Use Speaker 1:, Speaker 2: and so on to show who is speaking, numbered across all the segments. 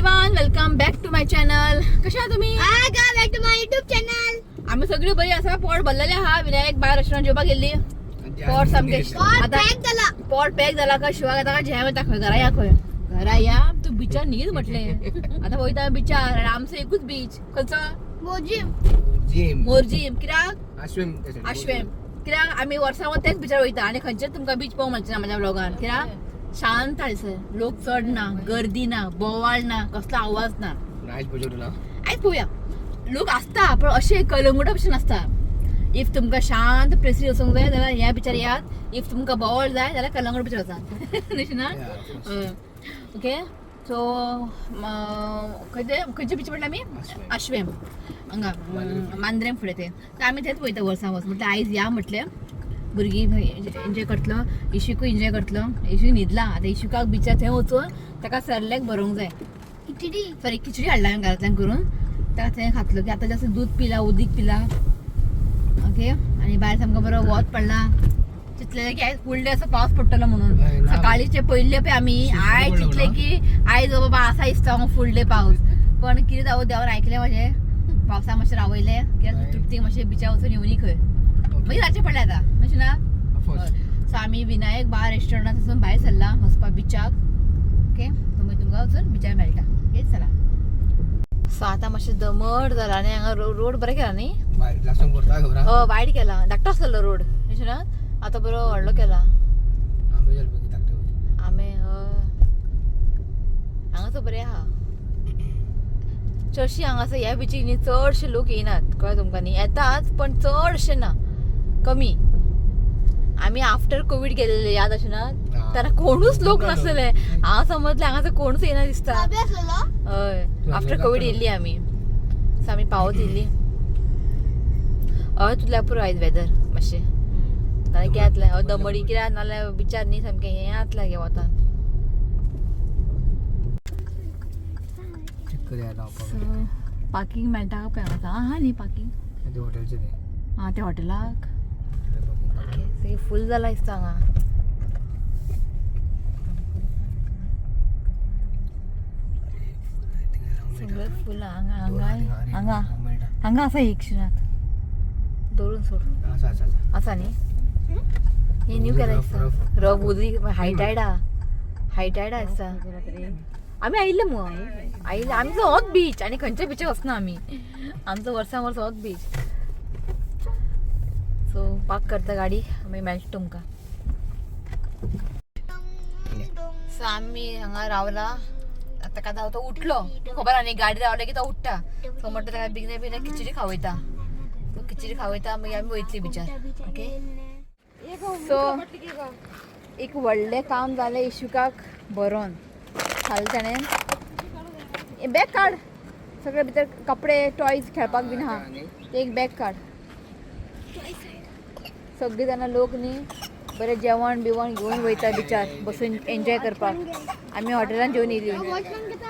Speaker 1: Everyone, welcome back to my channel. कशा आहात तुम्ही?
Speaker 2: Hi guys, back to my YouTube channel.
Speaker 1: आम्ही सगळी बरी आसा. पोट भरलेले आहा. विनायक बाहेर रेस्टॉरंट जेवपाक गेल्ली. पोट सामकें
Speaker 2: पोट
Speaker 1: आतां
Speaker 2: पॅक झाला.
Speaker 1: पोट पॅक जाला का शिवाय आतां जेम येता खंय. घरा या, खंय घरा या. तूं बिचार न्हीद म्हटलें. आतां वयता बिचार आनी आमचो एकूच बीच खंयचो?
Speaker 2: मोजीम.
Speaker 3: जिम.
Speaker 1: मोरजीम. कित्याक?
Speaker 3: आश्वेम.
Speaker 1: आश्वेम. कित्याक आमी वर्सां वर तेच बिचार वयता आनी खंयचेच तुमकां बीच पळोवंक मेळचें ना म्हाज्या ब्लॉगान. कित्याक शांत हयसर, लोक चड ना, गर्दी ना, बोवाळ ना, कसलो आवाज ना.
Speaker 3: आयज पळोवचो तुला.
Speaker 1: आयज पळोवया. लोक आसता पण अशे कलंगुटा भशेन आसता. If तुमकां शांत प्लेसीर वचूंक जाय जाल्यार ह्या बिचार येयात. If तुमकां बोवाळ जाय जाल्यार कलंगूट बिचार वचात. तशें ना? ओके, सो खंयचे खंयचे बिच म्हटलें आमी?
Speaker 3: आश्वेम.
Speaker 1: आश्वेम हांगा मांद्रेम फुडें ते. तर आमी थंयच वयता वर्सां वर्स. म्हटलें आयज या, म्हटलें भुरगीं एन्जॉय करतलो, इशुकूय एन्जॉय करतलो. इशू न्हिदला आतां. इशुकाक बिचार थंय वचून ताका सरलेक भरोंक जाय.
Speaker 2: खिचडी.
Speaker 1: सॉरी, खिचडी हाडला हांवें घरांतल्यान करून. ताका थंय खातलो की आतां जास्त दूद पिला, उदीक पिला. ओके, आनी भायर सामको बरो वत पडला. चिंतलेलें की आयज फुल डे असो पावस पडटलो म्हणून.
Speaker 3: हय ना.
Speaker 1: सकाळीचे पयले पळय आमी आयज
Speaker 3: पडलो
Speaker 1: चिंतलें
Speaker 3: ना?
Speaker 1: की आयज हो बाबा आसा दिसता फुल डे पावस. पण कितें जावं, देवान आयकलें म्हाजें. पावसा मातशें रावयलें कित्याक
Speaker 3: हय.
Speaker 1: तृप्तीक मातशें बिचार वचून येवनी खंय. मागीर रातचें पडलें आतां, अशें ना? सो आमी विनायक बार रेस्टॉरंटात भायर सरला वचपा बिचाक. ओके, मागीर तुमकां वचून बिचार मेळटा. ओके, चला. सो आतां मातशें दमट जाला आनी हांगा रोड बरें केला न्ही?
Speaker 3: लास्ट टाइम करता खबर.
Speaker 1: हय, वायट केला, धाकटो आसलेलो रोड, अशें ना? आतां बरो व्हडलो केला.
Speaker 3: आंबे धाकटे.
Speaker 1: आमे, हय, हांगासर बरें आहा. चडशी हांगासर ह्या बिचीक न्ही चडशे लोक येयनात, कळ्ळें तुमकां न्ही? येताच पण चडशे ना, कमी. आमी आफ्टर कोवीड गेलेले, याद अशें ना? तेन्ना कोणूच लोक नासलेले. हांव समजलें हांगासर कोणूच येयना दिसता.
Speaker 2: बाबी असलेलो.
Speaker 1: हय, आफ्टर कोवीड येयल्ली आमी. सो आमी पावत येयल्ली. हय, तुल्या पुरो आयज वेदर मातशें. नाल्यार कितें जातलें? हय, दमडी कित्याक नाल्यार बिचार न्ही सामकें हें जातलें गे वतान.
Speaker 3: चक्कर यायला लावपाक.
Speaker 1: पार्किंग मेळटा पळय हांगा. आहा न्ही पार्किंग?
Speaker 3: ते हॉटेलचे ते.
Speaker 1: आं, ते हॉटेलाक. ओके, सगळें फूल जाला दिसता हांगा. सगळें फूल हांगा. हांगा हांगा हांगा आसा एक शिनात दवरून सोड.
Speaker 3: आसा आसा आसा.
Speaker 1: आसा न्ही? हे न्यू केला दिसता. रफ उदीक हाय टायड आहा, हाय टायड आसता. आमी आयिल्ले मुगो, आयिल्ले. आमचो होच बीच आनी खंयच्या बिचार वचना आमी. आमचो वर्सां वर्स होच बीच. सो पार्क करता गाडी, मागीर मेळटा तुमकां. सो आमी हांगा रावला आतां. ताका तो उठलो, खबर आहा न्ही, गाडी रावले की तो उठ्ठा. सो म्हणटा ताका बेगीन बेगीन खिचडी खावयता. सो खिचडी खावयता, मागीर आमी वयतली बिचार. ओके, सो एक व्हडलें काम जालें. इशुकाक बरोवन खालें ताणें. बॅग काड सगळे, भितर कपडे, टॉयज खेळपाक बीन आहा. ते एक बॅग काड. सगळीं जाणां लोक न्ही बरें जेवण बिवण घेवन वयता बिचार बसून एन्जॉय करपाक. आमी हॉटेलान जेवन येयली.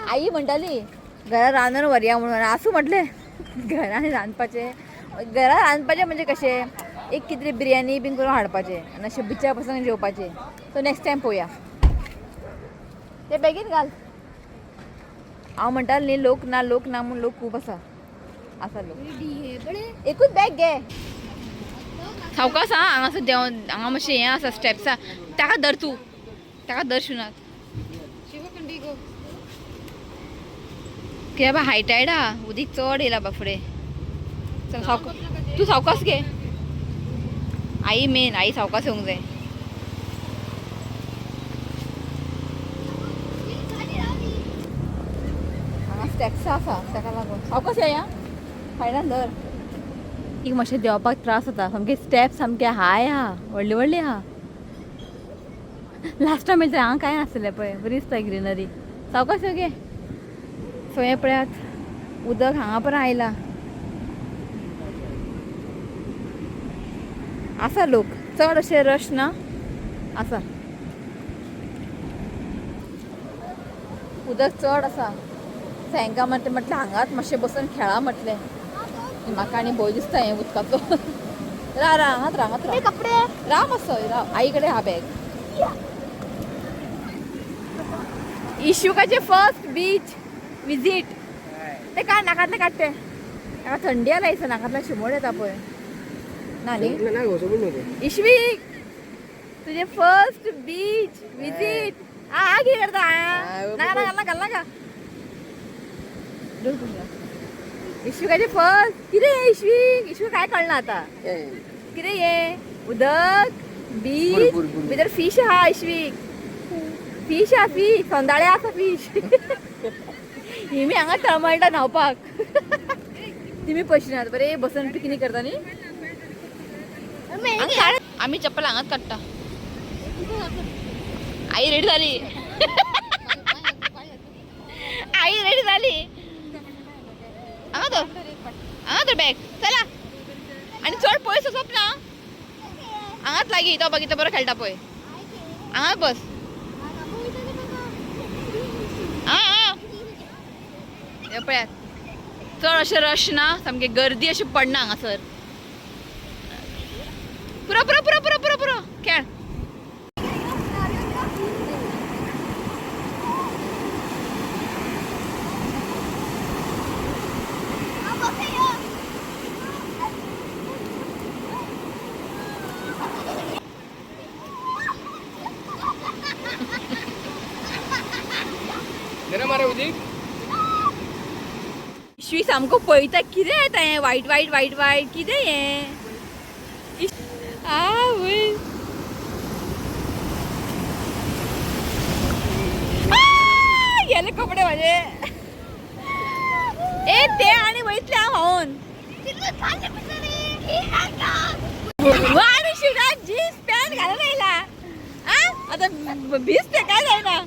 Speaker 1: आई म्हणटाली घरा रांदून व्हरया म्हणून. आसूं म्हटलें, घरान रांदपाचें? घरा रांदपाचें म्हणजे कशें? एक कितें बिरयानी बीन करून हाडपाचें आनी अशें बिचार बसून जेवपाचें. सो नेक्स्ट टायम पळोवया. ते बेगीन घाल. हांव म्हणटालें न्ही लोक ना, लोक ना म्हूण. लोक खूब आसा, आसा लोक. एकूच बॅग घे, सावकास. आं, हांगासर देंव. हांगा मातशें हें आसा, स्टेप्स आसा. ताका धर तूं, ताका धर शिवनाथ. कित्याक बा हाय टायड आहा, उदीक चड येयला बा फुडें. चल सावकास, तूं सावकास घे. आई मेन, आई सावकास येवंक जाय. हांगा स्टेप्स आसा, ताका लागून सावकास या. सायडान धर. एक मातशें देंवपाक त्रास जाता. सामके स्टेप्स सामके हाय आहा, व्हडले व्हडले आहा. लास्ट टायम येयलें हांगा कांय नासलें पळय, बरी दिसता ग्रिनरी. सावकास यो गे. सो हें पळयात, उदक हांगा पर्यंत आयलां. आसा लोक, चड अशें रश ना, आसा. उदक चड आसा. हांकां म्हटलें म्हटलें हांगाच मातशें बसून खेळा म्हटलें. म्हाका आनी भंय दिसता हें उदकाचो. रा रा, हांगाच राव, हांगाच राव.
Speaker 2: कपडे.
Speaker 1: राव मातसो, राव. आई कडेन हा बॅग. इशुकाचे फर्स्ट बीच. विजीट. ते काय नाकातले काडटे, ताका थंडी आला दिसता, नाकातल्या शिमोड येता पळय ना न्ही.
Speaker 3: ना घोसो पण.
Speaker 1: इश्वीक, तुझे फर्स्ट बीच विजीट. आ कितें करता? नाका नाका, घाल नाका. इश्विकाचे फर्स्ट कितें? इश्वीक, इश्वीक काय कळना आता कितें हे उदक बीच. भितर फिश आहा इश्वीक, फिश आहा, फिश सोंदाळे आसा फिश. हिमी हांगा तळमळटा न्हांवपाक, तिमी पयशे नात. बरे बसून पिकनीक करता न्ही. आमी चप्पल हांगाच काडटा. आई रेडी झाली, आई रेडी झाली. हांगा तर, हांगा तर बॅग. चला, आनी चड पयस वचप ना, हांगाच लागीं. तो बघितलं बरो खेळटा पळय, हांगाच बस. आं हे पळयात, चड अशें रश ना, सामकी गर्दी अशी पडना हांगासर. पुरो पुरो पुरो पुरो पुरो पुरो, खेळ.
Speaker 3: गरम मारे उदीक.
Speaker 1: इशवी सामको पळयता, कितें येता हें वायट वायट वायट वायट कितें हें. आवय, गेले कपडे माझे. ए ते आनी वयतले हांव व्हांवून. आनी शिवराज जीन्स पॅन्ट घालून आयला. आतां भिजते काय जायना.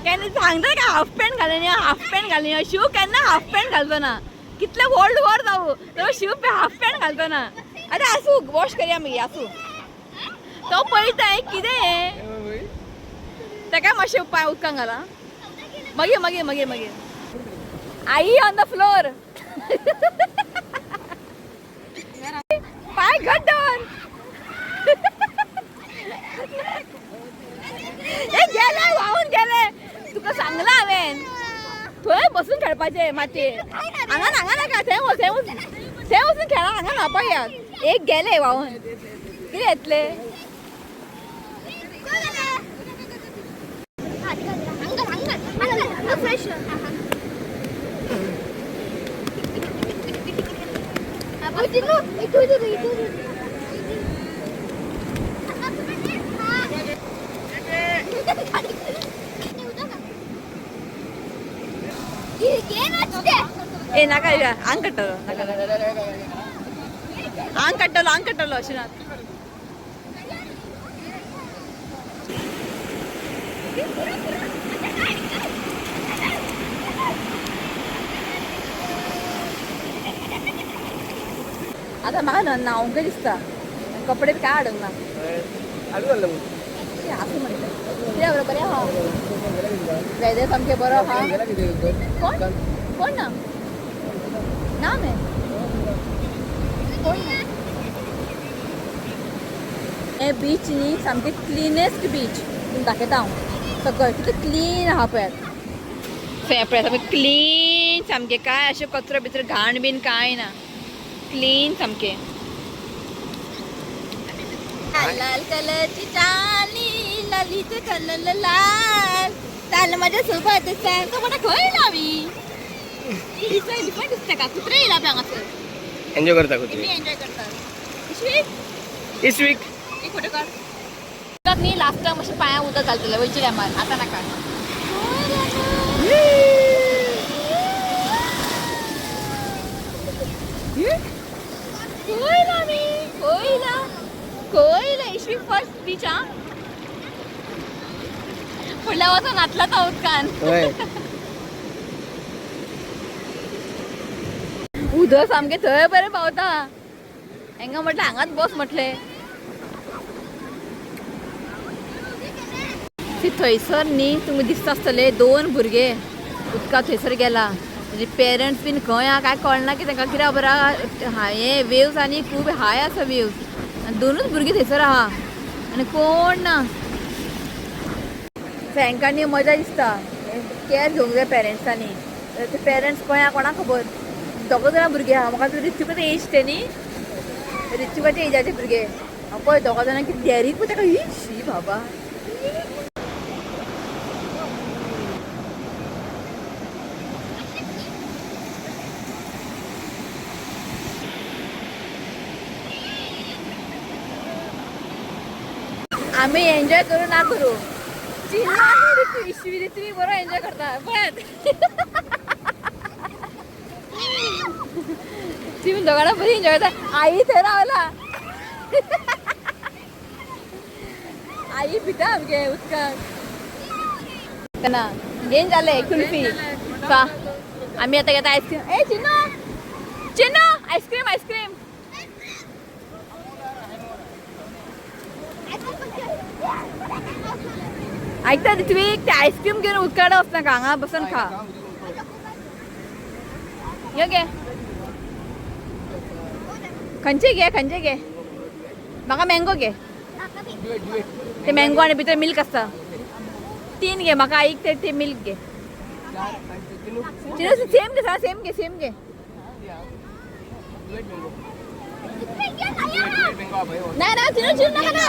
Speaker 1: केन्ना सांगता का हाफ पॅन्ट घालून या, हाफ पॅन्ट घालून या. शिव केन्ना हाफ पॅन्ट घालचो ना, कितले वर्ल्ड वॉर जावं तो शिव हाफ पॅन्ट घालचो ना. आतां आसूं, वॉश करया मागीर, आसूं. तो पळयता कितें हें, ताका मातशें पांय उदकान घाला. मागीर मागीर मागीर मागीर आई ऑन the floor, पाय घट दवर. हे गेले व्हांवून गेले. तुका सांगलां हांवें, थंय बसून खेळपाचें मातयेर. हांगा हांगा नाका, थंय वच, थंय वच, थंय वचून खेळा. हांगा न्हांवपाक येयात. एक गेले व्हांवून, कितें येतलें?
Speaker 2: फ्रेश.
Speaker 1: ए नाका, आंग काडटलो, नाका आंग काडटलो, आंग काडटलो अशें ना. आतां म्हाका न्हावंक दिसता, कपडे बी काय हाडूंक ना. आसूं म्हणलें, कित्याक बरें बरें आहा वेदर, सामकें बरो आहा. कोण कोण ना ना मे कोण ना. हें बीच न्ही सामकें क्लिनेस्ट बीच, तुमकां दाखयता हांव. सकयल कितलें क्लीन आहा पळयात. हें पळयात, सामकें क्लीन, सामकें काय अशें कचरो बिचरो घाण बीन कांय ना, क्लीन सामकें. लाल कलरची चाली, लालीचे कलर लाल, चाल माझ्या सोबत चाल. तो मोठा खंय लावी दिसता दिसता का कुत्रे येयला पळय हांगासर.
Speaker 3: एन्जॉय करता.
Speaker 1: कितली एन्जॉय करतात इश्वीक.
Speaker 3: इश्वीक,
Speaker 1: एक फोटो काढ. उदक न्ही, लास्ट टायम अशें पांयां उदक घालतलें वयचे टायमार, आतां नाका. कोयला मी कोयला कोयला. इश्वीक फर्स्ट बीच. आ फुडल्या वचोन न्हातला तो उदकान. उदक सामकें थंय बरें पावता. हेंगा म्हटलें हांगाच बस म्हटलें. ती थंयसर न्ही तुमकां दिसता आसतले, दोन भुरगे उदकां थंयसर गेला. म्हणजे पेरंट्स बीन खंय आहा काय कळना की तांकां कित्याक खबर आहा, हे वेव्स आनी खूब हाय आसा वेव्स, आनी दोनूच भुरगीं थंयसर आहा आनी कोण ना. हेंकां न्ही मजा दिसता. केअर घेवंक जाय पेरंट्सांनी. ते पेरंट्स खंय आहा कोणाक खबर. दोगां जाणां भुरगे आहा, म्हाका ऋत्विकाचे एज ते न्ही, ऋत्विकाच्या एजाचे भुरगे. हांव पळय दोगां जाणां कितें डेरीक पळय ताका, ही शी बाबा. आमी एन्जॉय करू ना करू, चिन्ना आनी ऋत्वी, ऋत्वी ऋत्वी बरो एन्जॉय करता पळयात. ती दोगांना बरी एन्जॉय करता. आई थंय रावला, आई भिता आमगे उदकाक ना घेन जालें कुल्फी. सा आमी आतां घेता आयस्क्रीम. ए चिन्ना, चिन्ना आयस्क्रीम आयस्क्रीम. ऐकता ऋत्विक, ते आयस्क्रीम घेवन उदकाड वचनाका, हांगा बसून खा. यो घे, खंयचे घे, खंयचे घे. म्हाका मँगो घे. ते मँगो आनी भितर मिल्क आसता. तीन घे म्हाका. आईक ते ते मिल्क घे. चिनू सेम घे, सा सेम घे, सेम घे. ना ना चिनू, चिनू नाका ना.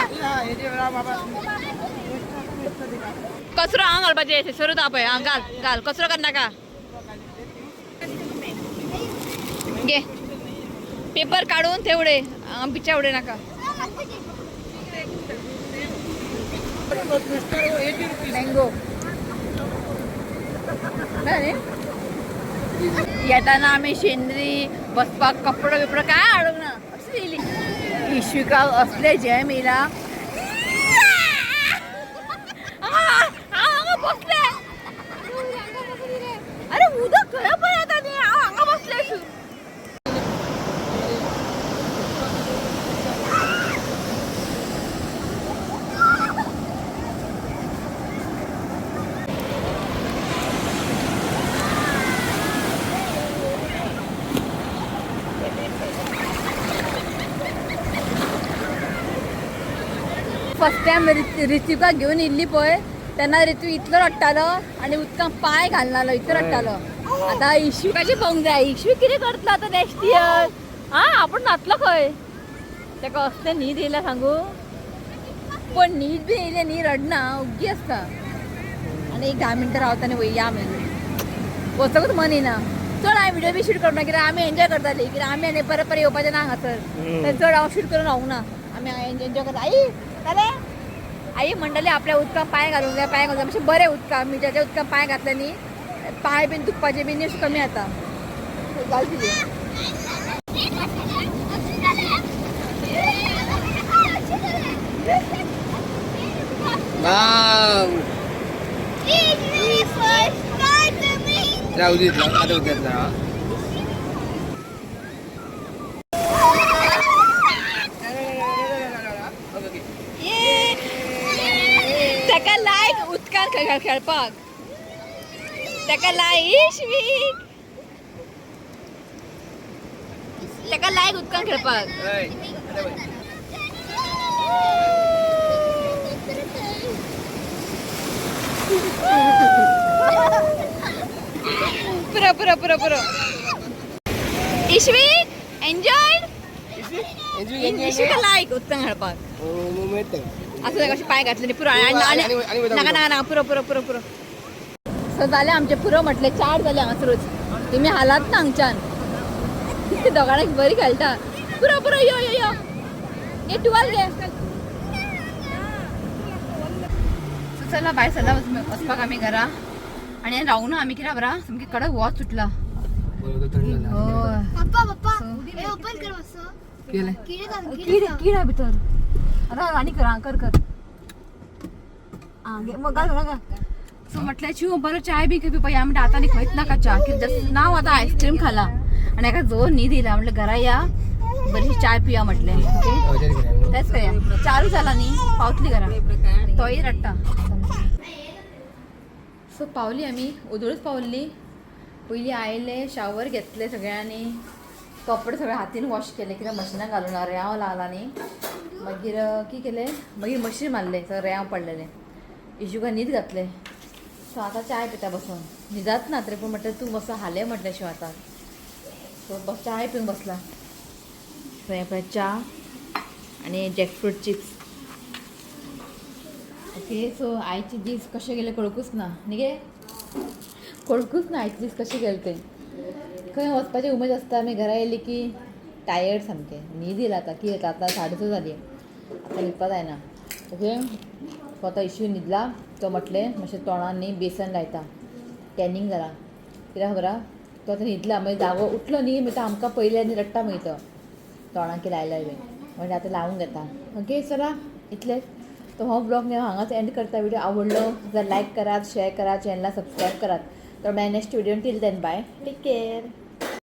Speaker 1: कचरो हांगा घालपाचें थंयसरूच आहा पळय. हांगा घाल, घाल, कचरो करनाका. घे पेपर काडून ते उडय, हांगा बिचा उडय नाका. मँगो न्ही. येताना आमी शेंद्री बसपाक कपडो बिपडो काय हाडूंक ना, अशी येयली. इश्विका असले जॅम येयला, हांव हांगा बसले. अरे उदक खंय पळय येता न्ही, हांव हांगा बसले. फर्स्ट टायम ऋत्विका घेवन येयल्ली पळय, तेन्ना ऋतू इतलो रडटालो आनी उदकांत पांय घालनालो, इतलो रडटालो. आतां इश्विकाचें पळोवंक जाय, इश्वी कितें करतलो आतां नेक्स्ट इयर. आं आपूण न्हातलो खंय, ताका असलें न्हीद येयल्या सांगू, पण न्हीद बी येयल्या न्ही रडना, ओग्गी आसता. आनी एक 10 मिनटां रावता आनी वया मागीर, वचकूच मन येना. चड हांवें व्हिडिओ बी शूट करूंक ना, कित्याक आमी एन्जॉय करताली, कित्याक आमी आनी परत परत येवपाचें ना हांगासर. तर चड हांव शूट करून रावूंक ना, आमी एन्जॉय करता. आई जालें, आई म्हणटाली आपल्या उदकांत पांय घालूंक जाय, पांय घालूंक जाय. मातशें बरें उदकां, मिठाच्या उदकांत पांय घातले न्ही, पांय बीन दुखपाचे बीन अशें कमी जाता. घाल तुजे.
Speaker 3: वाव.
Speaker 2: First time.
Speaker 3: राहू देत, आता उद्यातला.
Speaker 1: ताका लायक उदकान खेळपाक, ताका लायक इश्वीक, ताका लायक उदकान खेळपाक. पुरो पुरो पुरो पुरो. इश्वीक एन्जॉय. इश्वीक लायक उदकान खेळपाक. असं कशें पांय घातले न्ही पुरो. आनी नाका नाका नाका, पुरो पुरो पुरो पुरो. सो जालें आमचें, पुरो म्हटलें. चार जालें हांगासरूच, तुमी हालात ना हांगच्यान. दोगांक बरी खेळटा. पुरो पुरो, यो यो यो, घे टुवाल घे. सो चला भायर सरला वचपाक आमी घरा आनी रावूं ना आमी, कित्याक बरा सामकें कडक वत सुटला. हय.
Speaker 2: पप्पा, पप्पा, हे ओपन कर मस्त.
Speaker 3: केलं.
Speaker 2: किडे घाल.
Speaker 1: कीड कीड आहे भितर. अरे आनी कर, हा, कर कर. हा, घे, मग घाल घाल. सो म्हटलं चिव बरं चाय बी पिवया म्हणटा. आतां आनी खंयच नाका च्या, कित्याक जस्ट नाव आतां आयस्क्रीम खाला आनी एका जोर न्हीद येयला. म्हटलं घरा या, बरीशी चाय पिया म्हटलें. ओके, तेच करया. चारू जाला न्ही, पावतली घरा. तोय रडटा. सो पावली आमी, उदळूच पावल्ली. पयलीं आयले, शावर घेतले सगळ्यांनी, कपडे सगळे हातीन वॉश केले, कित्याक मशिनाक घालूं ना, रेंव लागला न्ही. मागीर की केलें, मागीर मशीन मारलें, सगळें रेंव पडलेलें. इशुका न्हीद घातलें. सो आतां चाय पिता बसून. न्हिदात ना तरी पूण म्हटलें तूं बसो हाले म्हटलें शिव आतां. सो बस चाय पिवंक बसला. सो हें पळय च्या आनी जॅकफ्रूट चिप्स. ओके, सो आयचे दीस कशे गेले कळकूच ना न्ही गे, कळकूच ना आयचे दीस कशे गेले ते. खंय वचपाची उमेद आसता, आमी घरा येयली की टायर्ड सामकें, न्हीद येयला आतां. कितें जाता, आतां 6:30 जाली, आतां न्हिदपा जायना. ओके, सो आतां इशू न्हिदला. तो म्हटलें मातशें तोंडान न्ही बेसन लायता, टॅनींग जाला कित्याक खबर आहा. तो आतां न्हिदला, मागीर जागो उठलो न्ही मागीर तो आमकां पयलें आनी रडटा मागीर तो तोंडाक कितें लायल्या बी म्हणजे आतां लावूंक घेता. ओके चला, इतलेंच. तो हो ब्लॉग हांव हांगाच एंड करता. व्हिडिओ आवडलो जाल्यार लायक करात, शेअर करात, चॅनला सबस्क्रायब करात. तर मागीर next video, till then bye, take care.